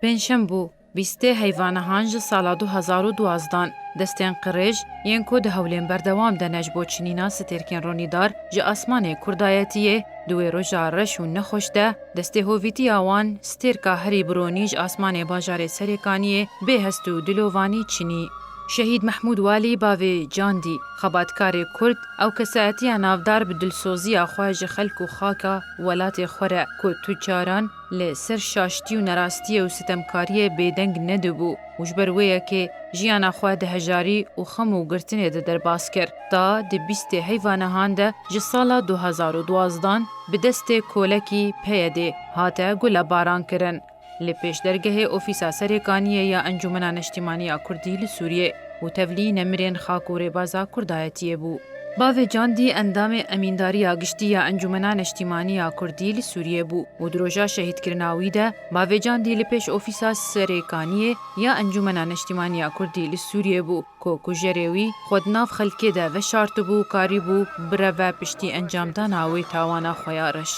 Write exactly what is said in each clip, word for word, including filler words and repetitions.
Pêncşem bû, bîstê heyva nihan ji sala du hezar û duwazdan, destên qirêj yên ku di hewlên berdewam de ne ji bo çinîna stêrkên ronîdar ji asmanê Kurdayetiyê, di wê roja reş û nexweş de, destê hovîtiya wan stêrka herî bi ronî ji asmanê bajarê Serêkaniyê bê hest û dilovanî çinî. Şehîd Mehmûd Walî bavê Candî, xebatkarê Kurd, ew kesayetiya navdar bi dilsoziya xwe ji xelk û xaka welatê xwe re ku tu caran li ser şaştî û nerastiyê û sitemkariyê bêdeng nedibû û ji ber wê yekê jiyana xwe di hejarî û xem û girtinê de derbas kir. Ta di bîstê heyva nihan de ji sala du hezar û duwazdan bi destê kolekî P Y D'ê hate gulebaran kirin. Li pêşdergehê Ofîsa Serêkaniyê ya Encûmena Neştîmanî ya Kurdî li Sûriyê û tevlî nemirên xak û rêbaza Kurdayetiyê bû. Bavê Candî endamê Emîndariya Giştî ya Encûmena Neştîmanî ya Kurdî li Sûriyê bû û di roja şehîdkirina wî de Bavê Candî li pêş Ofîsa Serêkaniyê ya Encûmena Neştîmanî ya Kurdî li Sûriyê bû ku kujerê wî xwe di nav xelkê de veşartibû û karîbû bireve piştî encamdana wê tawana xwe ya reş.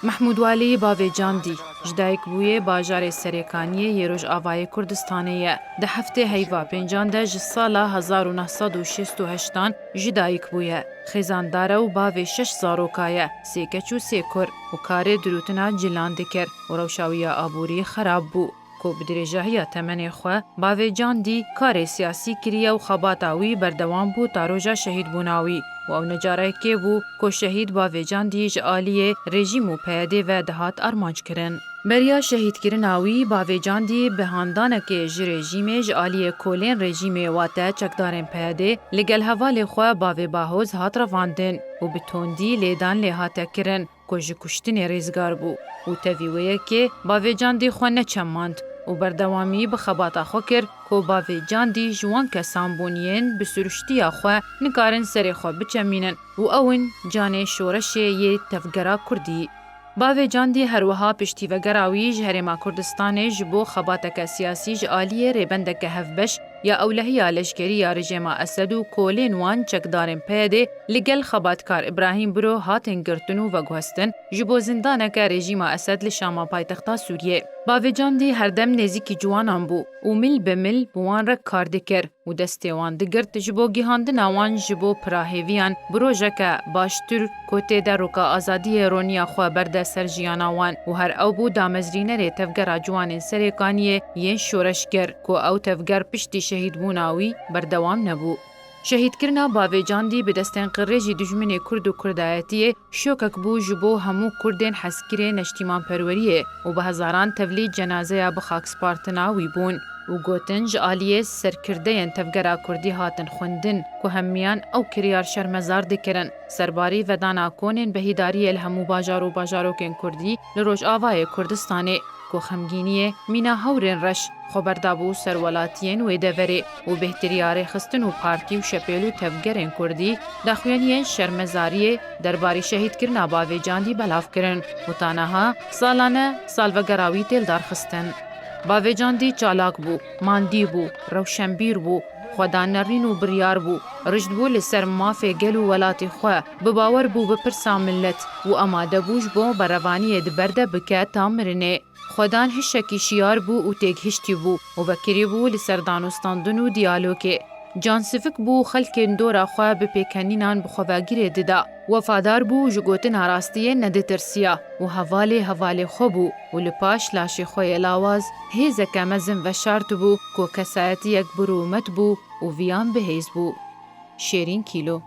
Mehmûd Walî bavê Candî ji dayik bûyê bajarê Serêkaniyê yê Rojavayê Kurdistanê ye. Di heftê heyva pêncan de ji sala hezar û neh sed û şêst û heştan ji dayik bûye. Xêzandar e û bavê şeş zaroka ye, sê keç û sê kur û karê dirûtina cilan dikir û rewşa wî ya aborî xerab bû. Ku bi dirêjahiya temenê xwe bavê Candî karê siyasî kiriye û xebata wî berdewam bû ta roja şehîdbûna wî û ew ne carekê bû ku şehîd bavê Candî ji aliyê rejîm û P Y D'ê ve dihat armanc kirin. Beriya şehîdkirina wî bavê Candî bi handanekê ji rejîmê ji aliyê kolên rejîmê wate çekdarên P Y D'ê li gel hevalê xwe bavê Bahoz hat revandin û bi tondî lêdan lê hate kirin. Ku ji kuştinê rêzgar bû û tevî wê yekê bavê Candî xwe neçemand û berdewamî bi xebata xwe kir ku bavê Candî ji wan kesan bûn yên bi siruştiya xwe nikarin serê xwe biçemînin û ew in canê şoreşê yê tevgera Kurdî. Bavê Candî her wiha piştî vegera wî ji Herêma Kurdistanê ji bo xebateke siyasî ji aliyê rêbendeke hevbeş ya ewlehiya leşkerî ya rejêma Esed û kolên wan çekdarên P Y D'ê li gel xebatkar Îbrahîm Biro hatin girtin û veguhestin, ji bo zindaneke rejîma Esed li Şama paytexta Sûriyê. Bavê Candî herdem nêzîkî ciwanan bû û mil bi mil bi wan re kar dikir û destê wan digirt ji bo gihandina wan ji bo pira hêviyan bi rojeke baştir ku tê de roka azadiyê roniya xwe berde ser jiyana wan û her ew bû damezrînerê tevgera ciwanên Serêkaniyê yên şoreşger ku ew tevger piştî şehîdbûna wî berdewam nebû. Şehîdkirina bavê Candî bi destên qirêjî dijminê Kurd û Kurdayetiyê şokek bû ji bo hemû Kurdên hezkirê neştîmanperweriyê û bi hezaran tevlî cenazeya bi xakspartina wî bûn û gotin ji aliyê serkirdeyên tevgera Kurdî hatin xwendin ku hemiyan ew kiryar şermezar dikirin. Serbarî vedana konên behîdariyê li hemû bajar û bajarokên Kurdî li Rojavayê Kurdistanê ku xemgîniyê mîna hewrên reş xwe berdabû ser welatiyên wê deverê û bêhtirî ya rêxistin û partî û şepêl û tevgerên Kurdî daxuyaniyên şermezariyê derbarî şehîdkirina bavê Candî belav kirin û ta niha salane salvegera wî tê lidarxistin. Bavê Candî çalak bû, mandî bû, rewşenbîr bû, xwedanerîn û biryar bû, rişt bû li ser mafê gel û welatê xwe, bi bawer bû bi pirsa milet û amade bû ji bo berevaniyê di ber de bike ta mirinê. Xwedan hişekî şiyar bû û têgihiştî bû û vekirî bû li ser danûstandin û diyalogê. Cansivik bû û xelkên dora xwe bi pêkenînan bi xwe vegirê dida. Wefadar bû û ji gotina rastiyê neditirsiya û hevalê hevalê xwe bû û li paş laşê xwe yê lawaz hêzeke mezin veşartibû ku kesayetiyek bi rûmet bû û viyan bihêz bû. Şêrîn Kîlo.